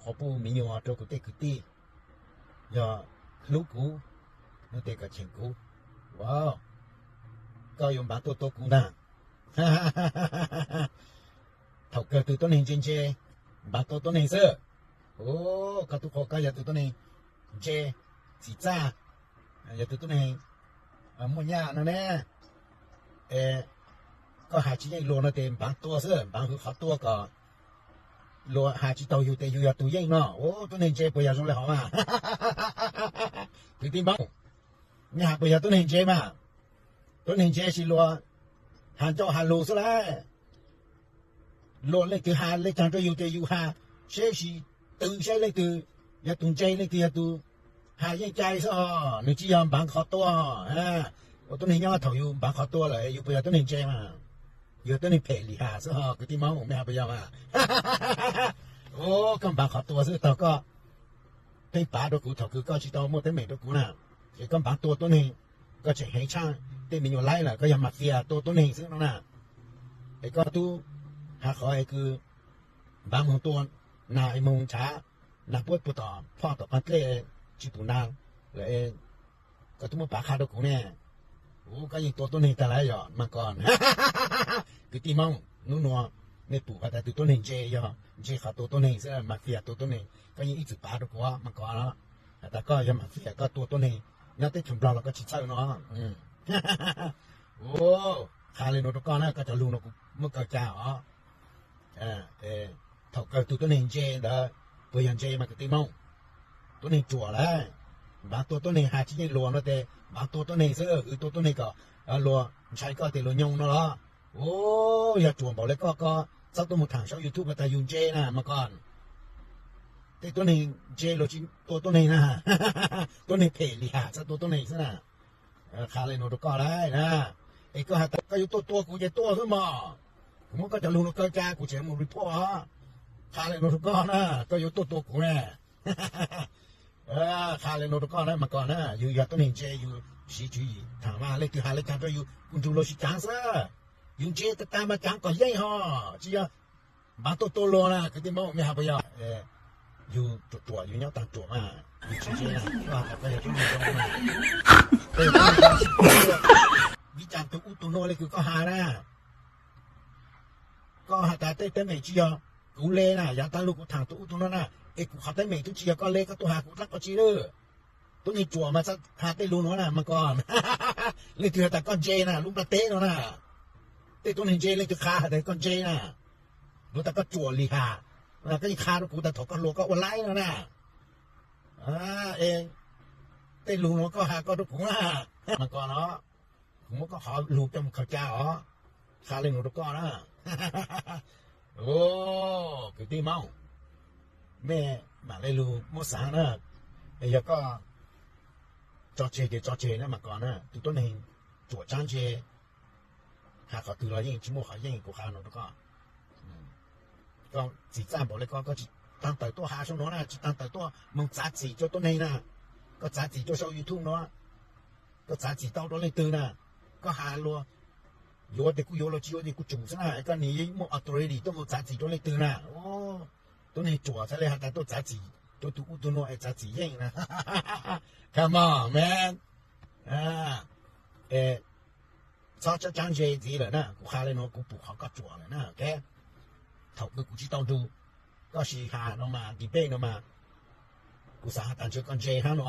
qhov pub me nyuam rau kuv tej kwv tij, yog hlub kuv no ces kom cheem kuv. Ua, koj yuav npav tuaj tua kuv ntag. Thaum kawg tus tuab neeg ntse ntse, npav tua tuab neeg xwb. Koj tub qhua koj yog tus tuab neeg ntse, txim txaj, yog tus tuab neeg muaj nyaj no ne. Koj has tsis yeej luag no ces npav tua xwb, npav hwv qhov tua kom luag has tsis taus yus ces yus yog tus yeej no. Ua, tuab neeg ntse puas yog zoo li hov mas? Kwv tij Hmoob, nej has puas yog tuab neeg ntse mas? Tuab neeg ntse sis luag has ncauj has lus xwb lauj. Luag leej twg has le caag rau yus ces yus has, seb sis twv seb leej twg yog tus ntse leej twg yog tus has yeej cai xwb os, nws tsis yog npav qhov tua. Ua tuab neeg nyob thaum yus npav qhov tua lawm yus puas yog tuab neeg ntse mas? Yus tuab neeg phem lim has xwb os kwv tij Hmoob, nej has puas yog mas? Koj npav qhov tua xwb tag koj pheej pav rau kuv thaum kws koj tsis tau muaj teeb meem rau kuv na. Es koj npav tua tuab neeg, koj tseem heev tshaj tej me nyuam laib lawm, koj yog mafia tua tuab neeg xwb no na. Es koj tub has qhov es kws npav moog tua nas es moog nrhav nas puab puag tom phoj tom qab dlej tsis pum nas lawm, koj tub muab pav qha rau kuv ne. Ua, koj yeej tua tuab neeg tag lawm yog mas koj. Kwv tij Hmoob, hnub nua nej pum has tas tus tuab neeg ntse yog ntse qhov tua tuab neeg xwb, mafia tua tuab neeg, koj yeej ib txwm pav rau kuv mas koj. Has tas koj yog mafia koj tua tuab neeg, nyob teb chaws Nplog los koj tsis txhawj no. Ua, qha le nuav rau koj na, koj cov lug no kuv muab kaw ca os. Thaum kawg tus tuab neeg ntse ntawd puas yog ntse mas kwv tij Hmoob? Tuab neeg ruam lawm, npav tua tuab neeg, has tsis yeej luag no ces npav tua tuab neeg xwb, hwv tua tuab neeg kom luag ntshai koj ces luag nyoo no los. Ua, yog ruam npaum le koj, koj txhob tuaj mus thaam saum YouTube has tas yus ntse na mas koj. Tej tuab neeg ntse luag tsis tua tuab neeg na. Tuab neeg phem lim has txhaj tua tuab neeg xwb na. Qha le nuav rau koj lawm na. Es koj has tas koj yuav tuaj tua kuv ces tuaj xwb mog. Kuv muab koj cov lug nuav kaw ca kuv tseem mus report os. Qha le nuav rau koj na, koj yuav tuaj tua kuv na. Qha le nuav rau koj na mas koj na, yus yog tuab neeg ntse yus siv tswv yim thaam mas leej twg has le caag rau yus kuv nrug luag sib caav xwb. Yus ntse tag tag mas caav kom yeej ho, tsis yog npav tuaj tua luag na kwv tij Hmoob, mej has puas yog? Yus ruam ruam yus nyob taag ruam mas yus tsis ntse na, koj has tas koj yog tuab neeg zoo mas. Vim caag tug ub tug nuav le kws koj has na, koj has tas tej teeb meem tsis yog kuv le na, yav taag lug kuv thaam tug ub tug nuav na, es kuv qhov teeb meem tub tsis yog koj le, koj tuaj has kuv dlaab qhov tsi lawm? Tuab neeg ruam mas txhob has tej lug nuav na mas koj. Leej twg has tas koj ntse na lub nplaj teb no na, tej tuab neeg ntse leej twg qha has tas koj ntse na, luag tas koj ruam lim has, koj yeej qha rau kuv tas thaum koj hluas koj ua laib no na. Es tej lug nuav koj has koj rau kuv na, mas koj no, kuv muab koj qhov lug coj mus khaws ca os, qha le nuav rau koj na. Kwv tij Hmoob, mej mam le lug muab xaav na, es yog koj tso tseg ces tso tseg na mas koj na, tus tuab neeg ruam tsaab ntse, has qhov twg los yeej tsis muaj qhov yeej, kuv qha no rau koj. Koj txim txaj npaum le koj, koj tsis taag tawm tuaj has sau no na, tsis taag tawm tuaj moog txav txim rua tuab neeg na, koj txav txim rua sau YouTube no, koj txav txim tau rua leej twg na, koj has luag, yuav tes kuj yuav, luag tsis yuav tes kuj tsum xwb na, koj nim yeej muaj authority tuaj moog txav txim rua leej twg na. Tuab neeg ruam txhad le has tas tuaj txav txim rua tug ub tug nuav es txav txim yeej na. Come on man, txhob tsaab tsaab ntse ntxiv lawm na, kuv qha le nuav kuv pum qhov koj ruam lawm na. Thaum kws kuv tsis tau nrug koj sib has no mas debate no mas, kuv xaav has tas ntshe koj ntse hab no.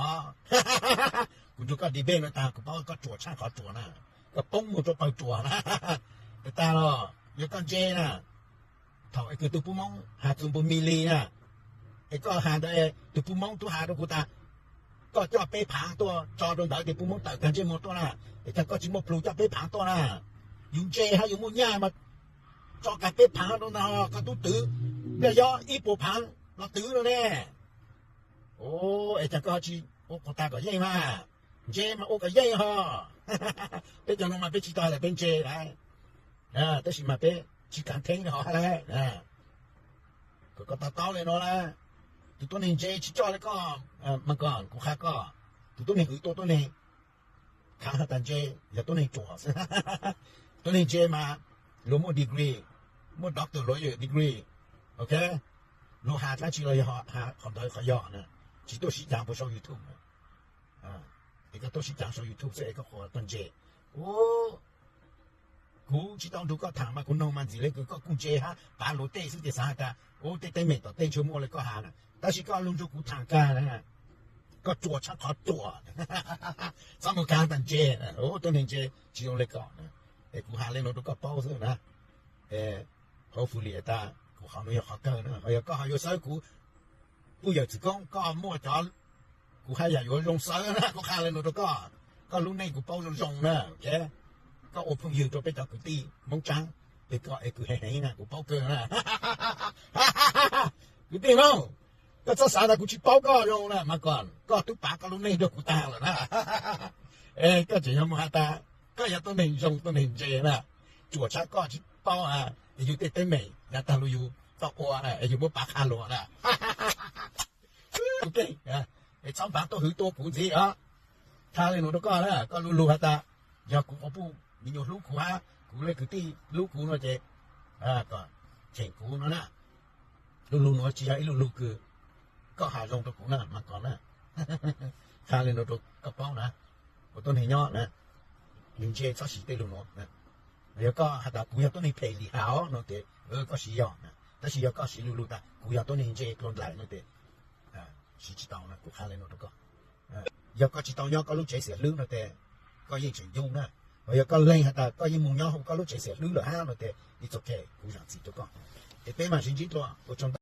Kuv nrug koj debate no taag kuv paub koj ruam tshaj qhov ruam na, koj poob moog rua pawg ruam na. Tag los yog koj ntse na, thaum es kws tug puj Moob has txug npug Mili na, es koj has ntawd tug puj Moob tub has rua kuv tas koj coj peb phaav tuaj tso rua ntawd tes puj Moob tawm kag ntsej muag tuaj na, es tag koj tsis muaj plug coj peb phaav tuaj na. Yus ntse hab yus muaj nyaj mas tso kag peb phaav rua ntawd koj tub twv nplaj yob ib puas phaav los twv no ne. Es tag koj tsis ua qhov tag kom yeej mas, ntse mas ua kom yeej ho. Peb cov no mas peb tsis tau has tas peb ntse lawm, tab sis mas peb tsis kaav theeb rua hov hab lawm. Kom koj to taub le no lawm, tug tuab neeg ntse tsis coj le koj, mas koj, kuv qha koj, tug tuab neeg hwv tua tuab neeg, khaav has tas ntse yog tuab neeg ruam. Tuab neeg ntse mas luag muaj degree, muaj doctor lawyer degree, ok. Luag has dab tsi los yog qhov ntawd qhov yog na, tsis tuaj sib cav puas sau YouTube na. Es koj tuaj sib cav sau YouTube xwb es koj qhuas tag ntse. U, kuv tsis tau nrug koj tham mas kuv noog mas ntxim le kws koj kuj ntse hab pav luag tej xwb ces xav has tas u tej teeb meem tom tej ntshe muaj le koj has na. Tab sis koj lug nrug kuv tham kag na, koj ruam tshaj qhov ruam. Txhob mus kag tag ntse, u tuab neeg ntse tsis zoo le koj na. Es kuv has le nuav rau koj paub xwb na. Hopefully tas kuv qhov nuav yog qhov kawg na, ho yog koj ho yuav xawb kuv, puj yawm txwv koob koj muaj cov, kuv haj yam yuav zoo xawb na, kuv qha le nuav rau koj. Koj lub neej kuv paub zoo zoo na, koj ua phooj ywg rau peb cov kwv tij Hmoob Tsab, es koj es kws heev heev na kuv paub kawg na. Kwv tij Hmoob, koj txhob xav tas kuv tsis paub koj zoo na, mas kom koj tub pav koj lub neej rau kuv tag lawm na. Es koj tseem yuav mus has tas koj yog tuab neeg zoo tuab neeg ntse na, ruam tshaj koj tsis paub es yug tej teeb meem yav tag lug yug tau ua es yug muab pav qha luag na. Es txhob npaav tuaj hwv tua kuv ntxiv os. Qha le nuav rau koj na, koj lug lug has tas yog kuv quas puj me nyuam hlub kuv hab kuv le kwv tij hlub kuv no ces cheem kuv no na. Lug lug nuav tsis yog ib lug lug kws koj has zoo rau kuv na mas koj na. Qha le nuav rau koj paub na, ua tuab neeg nyob na, nws ntse txhob siv tej lug nuav. Yog koj has tas kuv yog tuab neeg phem lim hiam no ces koj siv yog, tab sis yog koj siv lug lug tas kuv yog tuab neeg ntse dlua ndlaim no ces siv tsis tau na, kuv qha le nuav rau koj. Yog koj tsis tau nyob koj lub tsev xiam hlwb no ces koj yeej tseem yug na. Ho yog koj lees has tas koj yeej mus nyob hauv koj lub tsev xiam hlwb lawm hab no ces it's okay, kuv zam txim rau koj. Es peb mam sib ntsib dlua, ua tsaug ntau.